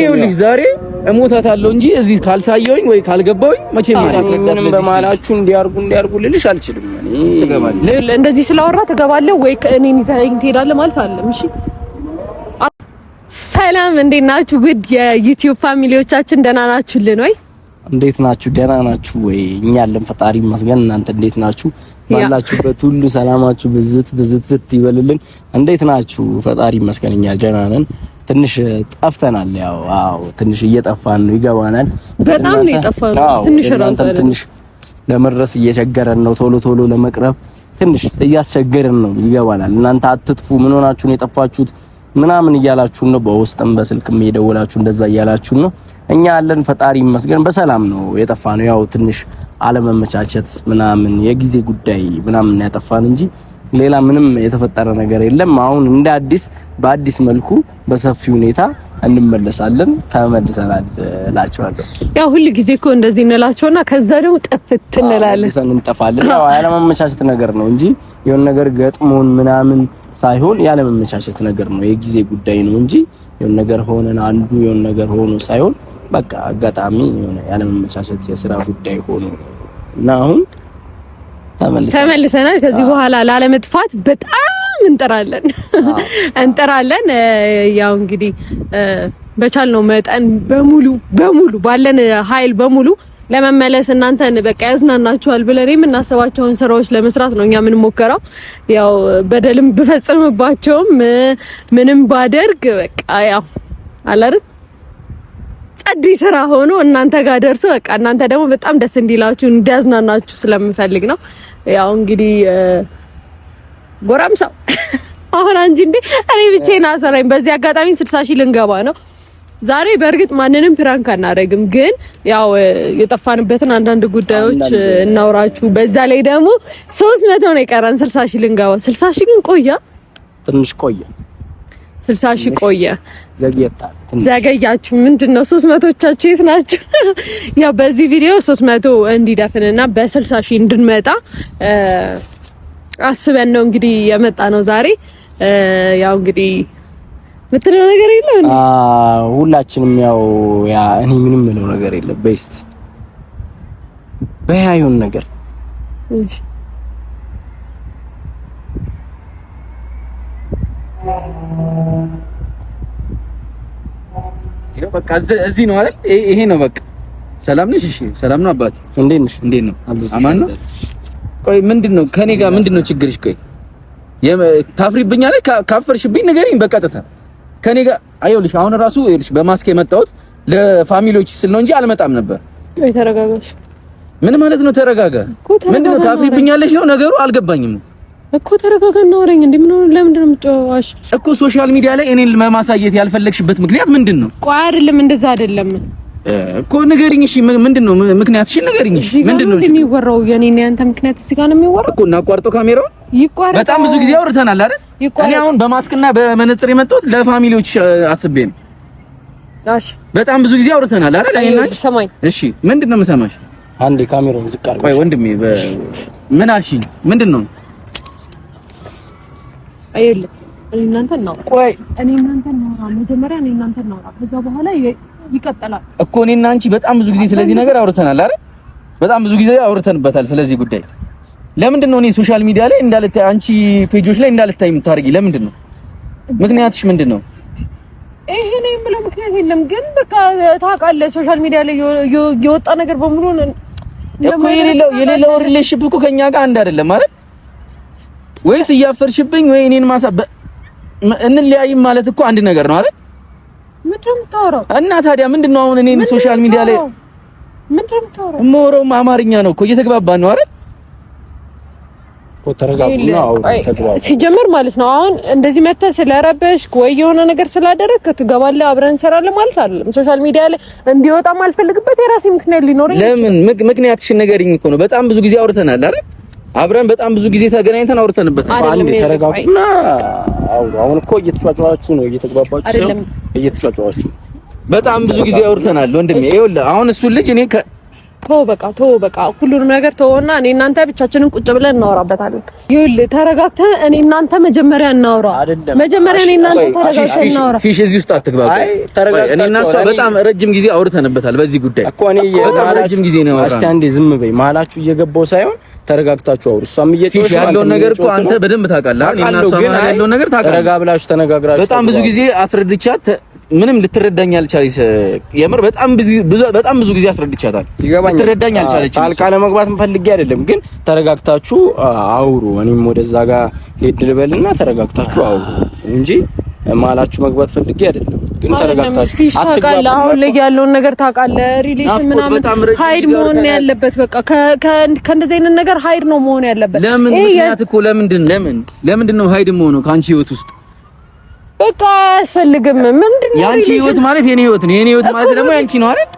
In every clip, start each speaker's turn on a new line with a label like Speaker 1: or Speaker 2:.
Speaker 1: ይኸውልሽ ዛሬ እሞታታለሁ እንጂ እዚህ ካልሳየሁኝ ወይ ካልገባሁኝ መቼም
Speaker 2: ምንም በማላችሁ እንዲያርጉ እንዲያርጉ ልልሽ አልችልም። እኔ
Speaker 3: እንደዚህ ስላወራ ትገባለህ ወይ እኔን ይዘኸኝ ትሄዳለህ ማለት አይደለም። እሺ ሰላም፣ እንዴት ናችሁ? ውድ የ YouTube family ዎቻችን ደህና ናችሁልን ወይ?
Speaker 2: እንዴት ናችሁ? ደህና ናችሁ ወይ? እኛ አለን ፈጣሪ ይመስገን። እናንተ እንዴት ናችሁ? ባላችሁበት ሁሉ ሰላማችሁ ብዝት ብዝት ዝት ይበልልን። እንዴት ናችሁ? ፈጣሪ ይመስገን እኛ ደህና ነን። ትንሽ ጠፍተናል። ያው አዎ፣ ትንሽ እየጠፋን ነው፣ ይገባናል።
Speaker 3: በጣም ነው የጠፋነው። ትንሽ ራሱ
Speaker 2: ትንሽ ለመድረስ እየቸገረን ነው። ቶሎ ቶሎ ለመቅረብ ትንሽ እያስቸገረን ነው፣ ይገባናል። እናንተ አትጥፉ፣ ምን ሆናችሁ ነው የጠፋችሁት ምናምን እያላችሁ ነው። በውስጥም በስልክም እየደወላችሁ እንደዛ እያላችሁ ነው። እኛ አለን ፈጣሪ ይመስገን በሰላም ነው የጠፋነው። ያው ትንሽ አለመመቻቸት ምናምን የጊዜ ጉዳይ ምናምን ያጠፋን እንጂ ሌላ ምንም የተፈጠረ ነገር የለም። አሁን እንደ አዲስ በአዲስ መልኩ በሰፊ ሁኔታ እንመለሳለን። ተመልሰናል እላቸዋለሁ።
Speaker 3: ያው ሁል ጊዜ እኮ እንደዚህ እንላቸውና ከዛ ደግሞ ጥፍት እንላለን፣
Speaker 2: እንጠፋለን። ያው ያለመመቻቸት ነገር ነው እንጂ የሆነ ነገር ገጥሞን ምናምን ሳይሆን ያለመመቻቸት ነገር ነው፣ የጊዜ ጉዳይ ነው እንጂ የሆነ ነገር ሆነን አንዱ የሆነ ነገር ሆኖ ሳይሆን በቃ አጋጣሚ የሆነ ያለመመቻቸት የስራ ጉዳይ ሆኖ እና አሁን
Speaker 3: ተመልሰናል። ከዚህ በኋላ ላለመጥፋት በጣም እንጥራለን እንጥራለን። ያው እንግዲህ በቻልነው መጠን በሙሉ በሙሉ ባለን ኃይል በሙሉ ለመመለስ እናንተን በቃ ያዝናናችኋል ብለን የምናስባቸውን ስራዎች ለመስራት ነው እኛ የምንሞከረው። ያው በደልም ብፈጽምባቸውም ምንም ባደርግ በቃ ያው አለ አይደል ጸድ ስራ ሆኖ እናንተ ጋር ደርሶ በቃ እናንተ ደግሞ በጣም ደስ እንዲላችሁ እንዲያዝናናችሁ ስለምፈልግ ነው። ያው እንግዲህ ጎረምሳው አሁን አንቺ እንዴ እኔ ብቻዬን አሰራኝ። በዚህ አጋጣሚ 60 ሺህ ልንገባ ነው ዛሬ። በእርግጥ ማንንም prank አናደርግም፣ ግን ያው የጠፋንበትን አንዳንድ ጉዳዮች እናውራችሁ። በዛ ላይ ደግሞ 300 ነው የቀረን 60 ሺህ ልንገባ። 60 ሺህ ግን ቆያ፣
Speaker 2: ትንሽ ቆየ።
Speaker 3: 60 ሺህ ቆየ፣
Speaker 2: ዘግየታል።
Speaker 3: ዘገያችሁ። ምንድን ነው 300ዎቻችሁ የት ናችሁ? ያው በዚህ ቪዲዮ 300 እንዲደፍንና በ60 ሺህ እንድንመጣ አስበን ነው እንግዲህ የመጣ ነው ዛሬ። ያው እንግዲህ ምትለው ነገር የለም።
Speaker 2: ሁላችንም ያው ያ እኔ ምንም ምለው ነገር የለም። ቤስት በያዩን ነገር
Speaker 3: እሺ
Speaker 1: በቃ እዚህ ነው አይደል? ይሄ ነው በቃ። ሰላም ነሽ? እሺ ሰላም ነው አባቴ።
Speaker 2: እንዴት ነሽ?
Speaker 1: እንዴት ነው? አማን ነው። ቆይ ምንድን ነው ከኔ ጋር ምንድን ነው ችግርሽ? ቆይ ታፍሪብኛለሽ? ካፈርሽብኝ ንገሪኝ በቀጥታ ከኔ ጋር። አይኸውልሽ አሁን ራሱ ይኸውልሽ በማስክ የመጣሁት ለ family ዎች ስል ነው እንጂ አልመጣም ነበር።
Speaker 3: ቆይ ተረጋጋሽ።
Speaker 1: ምን ማለት ነው ተረጋጋ? ምንድን ነው ታፍሪብኛለሽ ነው ነገሩ? አልገባኝም
Speaker 3: እኮ ተረጋጋ እና አውራኝ። እንዴ ምን ሆነ? ለምንድን ነው የምትጮኸው?
Speaker 1: እኮ social media ላይ እኔን ለማሳየት ያልፈለግሽበት ምክንያት ምንድን ነው?
Speaker 3: ቆይ አይደለም፣ እንደዛ አይደለም
Speaker 1: እኮ ንገሪኝ። እሺ ምንድን ነው ምክንያትሽ? ንገሪኝ። እሺ ምንድን ነው
Speaker 3: የሚወራው? የኔ እና ያንተ ምክንያት እዚህ ጋር ነው የሚወራው
Speaker 1: እኮ። እናቋርጠው ካሜራውን።
Speaker 3: ይቋረጥ።
Speaker 1: በጣም ብዙ ጊዜ አውርተናል አይደል? እኔ አሁን በማስክና በመነጽር የመጣሁት ለ family ዎች አስቤ ነው።
Speaker 3: እሺ
Speaker 1: በጣም ብዙ ጊዜ አውርተናል አይደል? እኔ እና አንቺ።
Speaker 3: ሰማኝ።
Speaker 1: እሺ ምንድን ነው የምሰማሽ?
Speaker 2: አንዴ ካሜራውን ዝቅ አድርገው።
Speaker 1: ቆይ ወንድሜ ምን አልሽኝ? ምንድን ነው
Speaker 3: አይደለም እኔ እናንተ እናውራ።
Speaker 1: ቆይ
Speaker 3: እኔ እናንተ እናውራ። መጀመሪያ እኔ እናንተ እናውራ፣ ከዛ በኋላ ይቀጥላል
Speaker 1: እኮ። እኔ እና አንቺ በጣም ብዙ ጊዜ ስለዚህ ነገር አውርተናል አይደል? በጣም ብዙ ጊዜ አውርተንበታል ስለዚህ ጉዳይ። ለምንድን ነው እኔ social media ላይ እንዳልታይ፣ አንቺ page ኦች ላይ እንዳልታይ የምታደርጊ? ለምንድን ነው ምክንያትሽ? ምንድን ነው?
Speaker 3: ይሄ ነው የምለው ምክንያት የለም፣ ግን በቃ ታውቃለህ፣ social media ላይ የወጣ ነገር በሙሉ
Speaker 1: እኮ የሌለው relationship እኮ ከኛ ጋር አንድ አይደለም አይደል? ወይስ እያፈርሽብኝ ወይ እኔን ማሳ እንለያይም ማለት እኮ አንድ ነገር ነው አይደል?
Speaker 3: ምንድን ነው የምታወራው?
Speaker 1: እና ታዲያ ምንድን ነው አሁን እኔን social media ላይ
Speaker 3: ምንድን ነው የምታወራው?
Speaker 1: የማወራውም አማርኛ ነው እኮ እየተግባባን ነው አይደል?
Speaker 2: እኮ ተረጋጉና አውሩ፣ ተግባቡ።
Speaker 3: ሲጀመር ማለት ነው አሁን እንደዚህ መተህ ስለረበሽክ ወይ የሆነ ነገር ስላደረግክ ትገባለህ አብረን እንሰራለን ማለት አይደለም። social media ላይ እንዲወጣም አልፈልግበት የራሴ ምክንያት ሊኖረኝ ይችላል።
Speaker 1: ለምን ምክንያትሽን ንገሪኝ እኮ ነው። በጣም ብዙ ጊዜ አውርተናል አይደል? አብረን በጣም ብዙ ጊዜ ተገናኝተን አውርተንበታል።
Speaker 2: አንዴ ተረጋጉና አውሩ። አሁን እኮ እየተጫጫዋችሁ ነው፣ እየተግባባችሁ ነው፣ እየተጫጫዋችሁ
Speaker 1: በጣም ብዙ ጊዜ አውርተናል ወንድሜ። ይኸውልህ አሁን እሱን ልጅ እኔ
Speaker 3: ተው በቃ ተው በቃ ሁሉንም ነገር ተወውና እኔ እናንተ ብቻችንን ቁጭ ብለን እናወራበታለን። ይኸውልህ ተረጋግተህ እኔ እናንተ መጀመሪያ እናውራ። መጀመሪያ እኔ እናንተ ተረጋግተህ እናውራ።
Speaker 1: ፊሽ እዚህ ውስጥ አትግባ። እኔ እና እሷ በጣም ረጅም ጊዜ አውርተንበታል በዚህ ጉዳይ
Speaker 2: እኮ። እኔ
Speaker 1: በጣም ረጅም ጊዜ ነው
Speaker 2: ያወራነው። እስቲ አንዴ ዝም በይ። መሀላችሁ እየገባው ሳይሆን ተረጋግታችሁ አውሩ። እሷም እየጮኸች
Speaker 1: ያለውን ነገር እኮ አንተ በደንብ ታውቃለህ። እኔ እና እሷ ያለውን ነገር ታውቃለህ።
Speaker 2: ረጋ ብላችሁ ተነጋግራችሁ
Speaker 1: በጣም ብዙ ጊዜ አስረድቻት ምንም ልትረዳኝ አልቻለች። የምር በጣም ብዙ በጣም ብዙ ጊዜ አስረድቻታል። ልትረዳኝ አልቻለች።
Speaker 2: ጣልቃ ለመግባት ፈልጌ አይደለም፣ ግን ተረጋግታችሁ አውሩ። እኔም ወደዛ ጋር ሄድ ልበልና ተረጋግታችሁ አውሩ እንጂ መሀላችሁ መግባት ፈልጌ አይደለም። ግን ተረጋግታችሁ
Speaker 3: ፊሽ ታውቃለህ፣ አሁን ላይ ያለውን ነገር ታውቃለህ። relation ምናምን hide መሆን ነው ያለበት። በቃ ከእንደዚህ አይነት ነገር hide ነው መሆን ያለበት።
Speaker 1: ለምን ምክንያት እኮ ለምንድን ለምን ለምንድን ነው hide መሆኑ ከአንቺ ህይወት ውስጥ?
Speaker 3: በቃ አያስፈልግም። ምንድን ነው
Speaker 1: ያንቺ ህይወት ማለት የኔ ህይወት ነው፣ የኔ ህይወት ማለት ደግሞ ያንቺ ነው አይደል?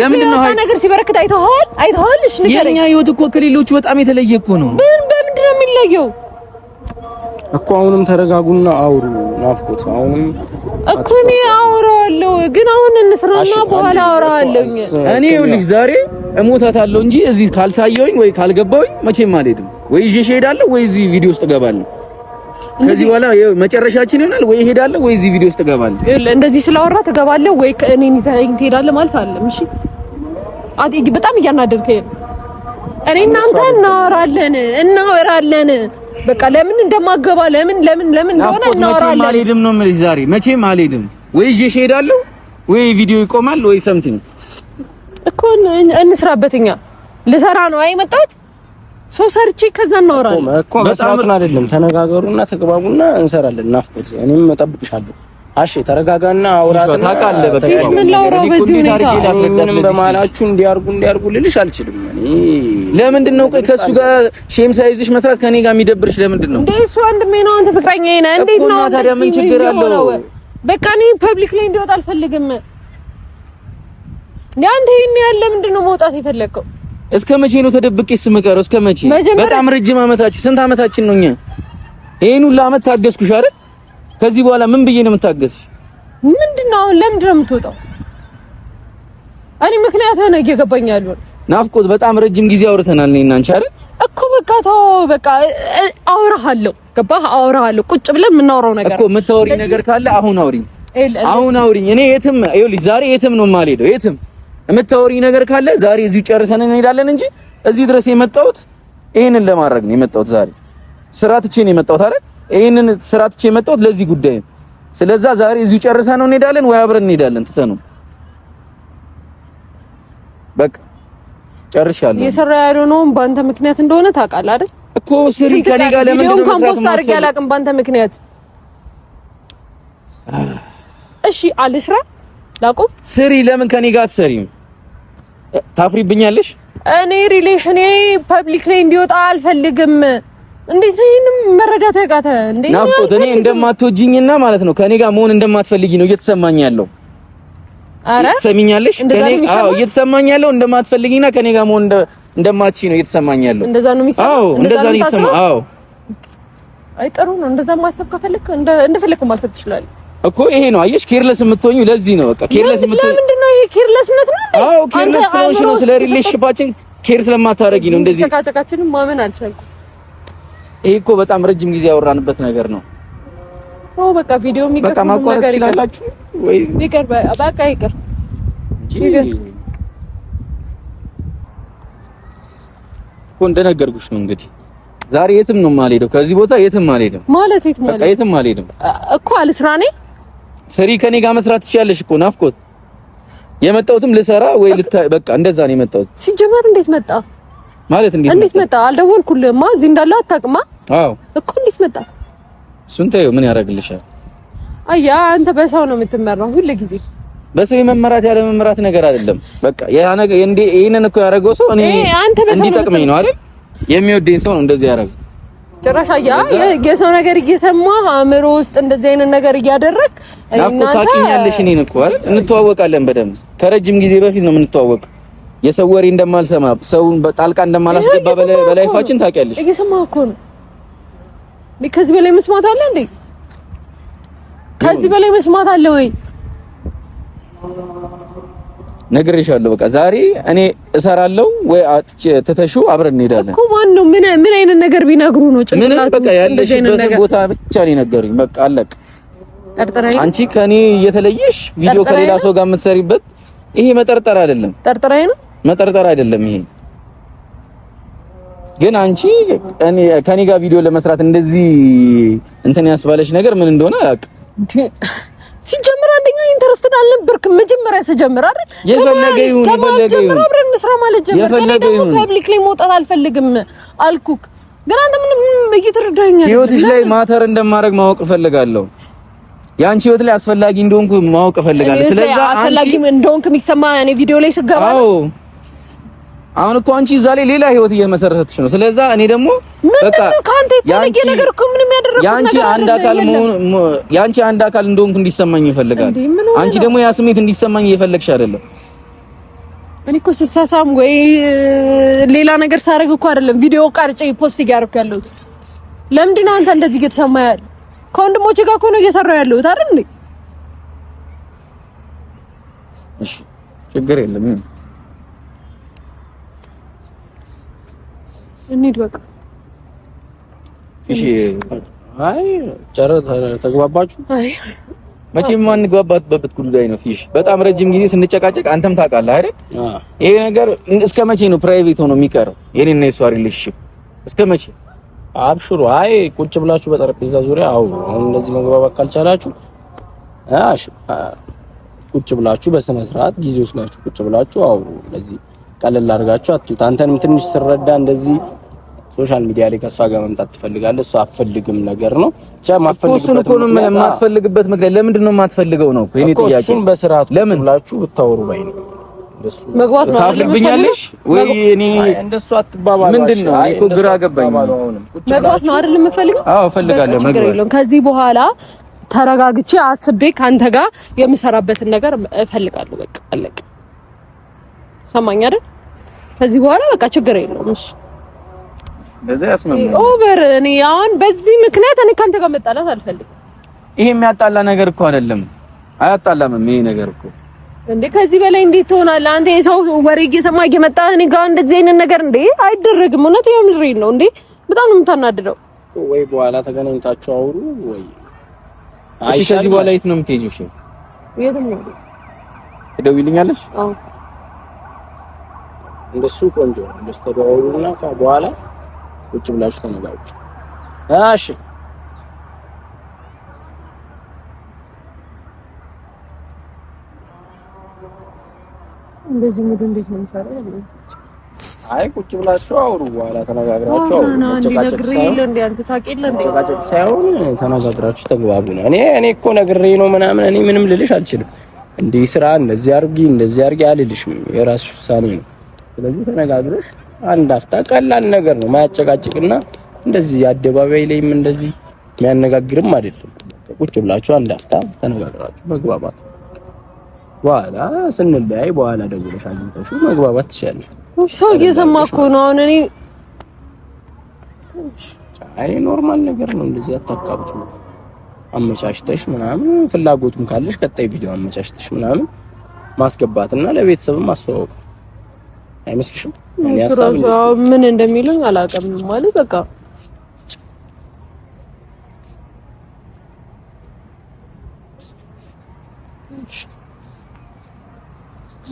Speaker 1: ለምንድን ነው
Speaker 3: hide ነገር ሲበረክት አይተኸዋል? አይተኸዋል? እሺ ንገረኝ።
Speaker 1: የኛ ህይወት እኮ ከሌሎቹ በጣም የተለየ እኮ ነው።
Speaker 3: ምን በምንድን ነው የሚለየው?
Speaker 2: እኮ አሁንም ተረጋጉና አውሩ። ናፍቆት አሁንም
Speaker 3: እኮ እኔ አወራዋለሁ፣ ግን አሁን እንስራና በኋላ አወራዋለሁ።
Speaker 1: እኔ ይኸውልሽ ዛሬ እሞታታለሁ እንጂ እዚህ ካልሳየሁኝ ወይ ካልገባሁኝ መቼም አልሄድም። ወይ ይዤሽ እሄዳለሁ ወይ እዚህ ቪዲዮ ውስጥ እገባለሁ። ከዚህ በኋላ መጨረሻችን ይሆናል። ወይ እሄዳለሁ ወይ እዚህ ቪዲዮ ውስጥ እገባለሁ።
Speaker 3: ይኸውልህ እንደዚህ ስላወራ ትገባለህ ወይ እኔን ይዘኸኝ ትሄዳለህ ማለት አይደለም። እሺ በጣም እያናደድከኝ ነው። እኔ እናንተ እናወራለን እናወራለን በቃ ለምን እንደማገባ ለምን ለምን ለምን እንደሆነ እናወራለን።
Speaker 1: መቼም አልሄድም ነው የምልሽ ዛሬ መቼም አልሄድም። ወይ ይዤሽ እሄዳለሁ ወይ ቪዲዮ ይቆማል ወይ something
Speaker 3: እኮ እንስራበት። እኛ ልሰራ ነው አይ መጣሁት so ሰርቼ ከዛ እናወራለን
Speaker 2: እኮ መስራቱን አይደለም። ተነጋገሩና ተግባቡና እንሰራለን። ናፍቆት እኔም እጠብቅሻለሁ። አሺ ተረጋጋና አውራትና
Speaker 1: ታውቃለህ። በቃ
Speaker 3: ፊሽ ምን ላውራው በዚህ ሁኔታ
Speaker 2: ምንም በመሀላችሁ እንዲያርጉ እንዲያርጉ ልልሽ አልችልም። እኔ
Speaker 1: ለምንድን ነው ቆይ ከእሱ ጋር shame ሳይዝሽ መስራት ከኔ ጋር የሚደብርሽ ለምንድን ነው
Speaker 3: እንዴ? እሱ ወንድሜ ነው፣ አንተ ፍቅረኛዬ ነህ። እንዴት ነው
Speaker 1: ታዲያ ምን ችግር አለው?
Speaker 3: በቃ እኔ public ላይ እንዲወጣ አልፈልግም። እንዴ አንተ ይሄን ያለ ምንድን ነው መውጣት የፈለግከው?
Speaker 1: እስከ መቼ ነው ተደብቄ ስምቀረው? እስከ መቼ? በጣም ረጅም አመታችን፣ ስንት አመታችን ነው እኛ? ይሄን ሁሉ አመት ታገስኩሽ አይደል? ከዚህ በኋላ ምን ብዬ ነው የምታገስሽ?
Speaker 3: ምንድነው አሁን ለምንድን ነው የምትወጣው? እኔ ምክንያት ነው እየገባኝ ያለው።
Speaker 1: ናፍቆት በጣም ረጅም ጊዜ አውርተናል እኔና አንቺ አይደል
Speaker 3: እኮ። በቃ ተው በቃ አውራሃለሁ። ገባህ? አውራሃለሁ። ቁጭ ብለን የምናወራው ነገር
Speaker 1: እኮ የምታወሪኝ ነገር ካለ አሁን አውሪኝ፣ አሁን አውሪኝ። እኔ የትም ይኸውልሽ፣ ዛሬ የትም ነው የማልሄደው። የትም የምታወሪኝ ነገር ካለ ዛሬ እዚሁ ጨርሰን እንሄዳለን እንጂ እዚህ ድረስ የመጣሁት ይሄንን ለማድረግ ነው የመጣሁት። ዛሬ ስራ ትቼ ነው የመጣሁት አይደል? ይሄንን ስራ ትቼ የመጣሁት ለዚህ ጉዳይ ነው። ስለዛ ዛሬ እዚሁ ጨርሰን ነው እንሄዳለን ወይ አብረን እንሄዳለን። ትተነው በቃ ጨርሻለሁ።
Speaker 3: እየሰራ ያልሆነውን በአንተ ምክንያት እንደሆነ ታውቃለህ አይደል?
Speaker 1: እኮ ስሪ ከኔ ጋር ለምን
Speaker 3: ነው እንኳን post አድርጌ አላውቅም በአንተ ምክንያት። እሺ አልስራ ላቁም።
Speaker 1: ስሪ ለምን ከኔ ጋር አትሰሪም? ታፍሪብኛለሽ።
Speaker 3: እኔ relation ኤ public ላይ እንዲወጣ አልፈልግም። እንዴት ነው ይሄንን መረዳት ያቃተ እንዴ?
Speaker 1: ናፍቆት እኔ እንደማትወጂኝና ማለት ነው ከኔ ጋር መሆን እንደማትፈልጊ ነው እየተሰማኝ ያለው።
Speaker 3: አረ
Speaker 1: ትሰሚኛለሽ? ከኔ አዎ፣ እየተሰማኝ ያለው እንደማትፈልጊና ከኔ ጋር መሆን እንደማትቺ ነው እየተሰማኝ ያለው።
Speaker 3: እንደዛ ነው የሚሰማው?
Speaker 1: አዎ፣ እንደዛ ነው እየተሰማኝ። አዎ፣
Speaker 3: አይ ጥሩ ነው። እንደዛ ማሰብ ከፈለክ እንደፈለክ ማሰብ ትችላለህ
Speaker 1: እኮ። ይሄ ነው አየሽ፣ careless የምትሆኚው ለዚህ ነው። በቃ careless የምትሆኚው
Speaker 3: ለምንድን ነው? ይሄ careless ነት ነው እንዴ?
Speaker 1: አዎ፣ careless ስለሆንሽ ነው። ስለ relationship ኣችን care ስለማታረጊ ነው እንደዚህ።
Speaker 3: ጨቃጨቃችንን ማመን አልቻልኩም።
Speaker 1: ይሄ እኮ በጣም ረጅም ጊዜ ያወራንበት ነገር ነው።
Speaker 3: ኦ በቃ ቪዲዮ የሚቀር
Speaker 1: በቃ ማቋረጥ ትችላላችሁ ወይ?
Speaker 3: ይቅር በቃ ይቅር
Speaker 1: እንጂ እኮ እንደነገርኩሽ ነው። እንግዲህ ዛሬ የትም ነው የማልሄደው፣ ከዚህ ቦታ የትም አልሄድም።
Speaker 3: ማለት የት ማለት?
Speaker 1: በቃ የትም አልሄድም
Speaker 3: እኮ አልስራ ነኝ።
Speaker 1: ስሪ፣ ከኔ ጋር መስራት ትችያለሽ እኮ ናፍቆት። የመጣሁትም ልሰራ ወይ በቃ እንደዛ ነው የመጣሁት።
Speaker 3: ሲጀመር እንዴት መጣ
Speaker 1: ማለት
Speaker 3: እንዴት መጣ? አልደወልኩልህማ። እዚህ እንዳለ አታውቅማ።
Speaker 1: አዎ
Speaker 3: እኮ እንዴት መጣ?
Speaker 1: እሱን ተይው፣ ምን ያደርግልሻል?
Speaker 3: አያ አንተ በሰው ነው የምትመራው ሁሉ ጊዜ።
Speaker 1: በሰው የመመራት ያለ መመራት ነገር አይደለም። በቃ ያ ነገር እንዴ ይሄንን እኮ ያደረገው ሰው እኔ እንዲጠቅመኝ ነው አይደል? የሚወደኝ ሰው ነው እንደዚህ ያደረገው።
Speaker 3: ጭራሽ አያ የሰው ነገር እየሰማ አእምሮ ውስጥ እንደዚህ አይነት ነገር እያደረግ
Speaker 1: ናፍቆት ታውቂኛለሽ። እኔን እኮ አይደል እንተዋወቃለን በደንብ ከረጅም ጊዜ በፊት ነው የምንተዋወቀው። የሰው ወሬ እንደማልሰማ ሰውን በጣልቃ እንደማላስገባ በላይፋችን ታውቂያለሽ።
Speaker 3: እየሰማህ እኮ ነው። ከዚህ በላይ መስማት አለ እንዴ? ከዚህ በላይ መስማት አለ ወይ?
Speaker 1: ነግሬሻለሁ። በቃ ዛሬ እኔ እሰራለሁ ወይ ትተሽው አብረን እንሄዳለን
Speaker 3: እኮ። ማን ነው ምን ምን አይነት ነገር ቢነግሩ ነው ጭንቅላት
Speaker 1: በቃ ያለሽበትን ቦታ ብቻ ነው የነገሩኝ። በቃ አለቅ።
Speaker 3: ጠርጥራይ
Speaker 1: አንቺ ከኔ እየተለየሽ ቪዲዮ ከሌላ ሰው ጋር የምትሰሪበት ይሄ መጠርጠር አይደለም።
Speaker 3: ጠርጥራይ ነው
Speaker 1: መጠርጠር አይደለም። ይሄ ግን አንቺ እኔ ከኔ ጋር ቪዲዮ ለመስራት እንደዚህ እንትን ያስባለሽ ነገር ምን እንደሆነ አላውቅም።
Speaker 3: ሲጀምር አንደኛ interested አልነበርክም። መጀመሪያ ስጀምር አይደል
Speaker 1: የፈለገ ይሁን የፈለገ ይሁን
Speaker 3: አብረን እንስራ ማለት ጀመር። እኔ ደግሞ public ላይ መውጣት አልፈልግም አልኩክ። ግን አንተ ምንም እየተረዳኸኝ አይደለም።
Speaker 1: ህይወትሽ ላይ matter እንደማደርግ ማወቅ እፈልጋለሁ። የአንቺ ህይወት ላይ አስፈላጊ እንደሆንኩ ማወቅ እፈልጋለሁ። ስለዚህ
Speaker 3: አስፈላጊ እንደሆንክ የሚሰማ እኔ ቪዲዮ ላይ ስገባ
Speaker 1: አዎ አሁን እኮ አንቺ እዛ ላይ ሌላ ህይወት እየመሰረተች ነው። ስለዛ እኔ ደግሞ
Speaker 3: በቃ ካንተ የተለየ ነገር እኮ ምንም ያደረኩት
Speaker 1: ነገር አንድ አካል ያንቺ አንድ አካል እንደሆንኩ እንዲሰማኝ ይፈልጋል። አንቺ ደግሞ ያ ስሜት እንዲሰማኝ እየፈለግሽ አይደለም።
Speaker 3: እኔ እኮ ስሳሳም ወይ ሌላ ነገር ሳደርግ እኮ አይደለም ቪዲዮ ቀርጬ post እያደረኩ ያለሁት። ለምንድን ነው አንተ እንደዚህ እየተሰማ ያለ? ከወንድሞቼ ጋር እኮ ነው እየሰራሁ ያለሁት አይደል እንዴ?
Speaker 1: እሺ ችግር የለም።
Speaker 3: እንሂድ በቃ።
Speaker 1: እሺ።
Speaker 2: አይ ጨረ ተግባባችሁ?
Speaker 3: አይ
Speaker 1: መቼም የማንግባባበት ጉዳይ ነው። ፊሽ በጣም ረጅም ጊዜ ስንጨቃጨቅ አንተም ታውቃለህ አይደል? ይሄ ነገር እስከ መቼ ነው private ሆኖ የሚቀረው? የኔና የሷ relationship እስከ መቼ?
Speaker 2: አብሽሩ። አይ ቁጭ ብላችሁ በጠረጴዛ ዙሪያ አውሩ። አሁን እንደዚህ መግባባት ካልቻላችሁ አሽ ቁጭ ብላችሁ በስነ ስርዓት ጊዜ ወስዳችሁ ቁጭ ብላችሁ አውሩ። እንደዚህ ቀለል አድርጋችሁ አትዩት። አንተንም ትንሽ ስረዳ እንደዚህ social media ላይ ከእሷ ጋር መምጣት ትፈልጋለህ፣ እሷ አትፈልግም ነገር ነው። ብቻ
Speaker 1: እሱን እኮ ነው የማትፈልግበት ምክንያት ለምንድን ነው የማትፈልገው ነው እኮ የእኔ ጥያቄ።
Speaker 2: እሱን በስርዓቱ
Speaker 1: ለምን
Speaker 2: ብላችሁ ብታወሩ ባይ ነው። እንደሱ
Speaker 3: መግባት ነው
Speaker 1: ታፍርብኛለሽ ወይ? እኔ
Speaker 2: እንደሱ አትባባሉ።
Speaker 1: ምንድን ነው እኮ ግራ ገባኝ።
Speaker 3: መግባት ነው አይደል የምፈልገው?
Speaker 1: አዎ እፈልጋለሁ መግባት።
Speaker 3: ከዚህ በኋላ ተረጋግቼ አስቤ ካንተ ጋር የምሰራበትን ነገር እፈልጋለሁ። በቃ አለቀ። ሰማኝ አይደል? ከዚህ በኋላ በቃ ችግር የለውም። እሺ
Speaker 1: በዛ ያስማማኝ
Speaker 3: over። እኔ አሁን በዚህ ምክንያት እኔ ካንተ ጋር መጣላት አልፈልግም።
Speaker 1: ይሄ የሚያጣላ ነገር እኮ አይደለም። አያጣላምም ይሄ ነገር እኮ
Speaker 3: እንዴ። ከዚህ በላይ እንዴት ትሆናለህ አንተ? የሰው ወሬ እየሰማ እየመጣህ እኔ ጋር እንደዚህ አይነት ነገር እንዴ አይደረግም። እውነት የምሬን ነው እንዴ። በጣም ነው የምታናድደው።
Speaker 2: ወይ በኋላ ተገናኝታችሁ አውሩ ወይ
Speaker 1: እሺ። ከዚህ በኋላ የት ነው የምትሄጂው? እሺ
Speaker 3: የትም ነው።
Speaker 1: ትደውይልኛለሽ?
Speaker 3: አዎ
Speaker 2: እንደሱ ቆንጆ ነው። እንደሱ ተደዋውሉና በኋላ ቁጭ ብላችሁ ተነጋግሩ። እሺ
Speaker 3: እንደዚህ mood እንዴት ነው የምሰራው?
Speaker 2: አይ ቁጭ ብላችሁ አውሩ፣ በኋላ ተነጋግራችሁ አውሩ። መጨቃጨቅ ሳይሆን ተነጋግራችሁ ተግባቡ ነው። እኔ እኔ እኮ ነግሬ ነው ምናምን እኔ ምንም ልልሽ አልችልም። እንዲህ ስራ እንደዚህ አድርጊ እንደዚህ አድርጊ አልልሽም። የራስሽ ውሳኔ ነው። ስለዚህ ተነጋግረሽ አንድ አፍታ ቀላል ነገር ነው፣ ማያጨቃጭቅና እንደዚህ አደባባይ ላይም እንደዚህ የሚያነጋግርም አይደለም። ቁጭ ብላችሁ አንድ አፍታ ተነጋግራችሁ መግባባት በኋላ ስንለያይ በኋላ ደውለሽ አግኝተሽው መግባባት ትችያለሽ።
Speaker 3: ሰው እየሰማ እኮ ነው አሁን። እኔ
Speaker 2: አይ normal ነገር ነው። እንደዚህ አታካብጩ። አመቻችተሽ ምናምን ፍላጎቱም ካለሽ ቀጣይ ቪዲዮ አመቻችተሽ ምናምን ማስገባትና ለቤተሰብም ማስተዋወቅ አይመስልሽም? እኔ ሀሳብ
Speaker 3: ምን እንደሚሉኝ አላውቅም። ማለት በቃ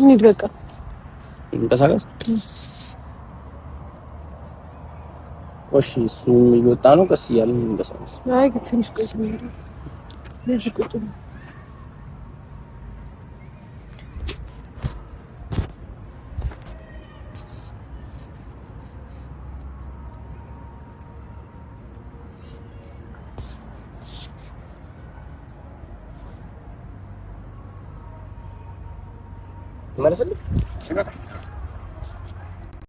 Speaker 3: እንሂድ፣ በቃ
Speaker 2: እንቀሳቀስ። እሺ፣ እሱም እየወጣ ነው። ቀስ እያልን እንቀሳቀስ።
Speaker 3: አይ ትንሽ ቆይ፣ ትንሽ ቆይ።
Speaker 2: መልስልኝ።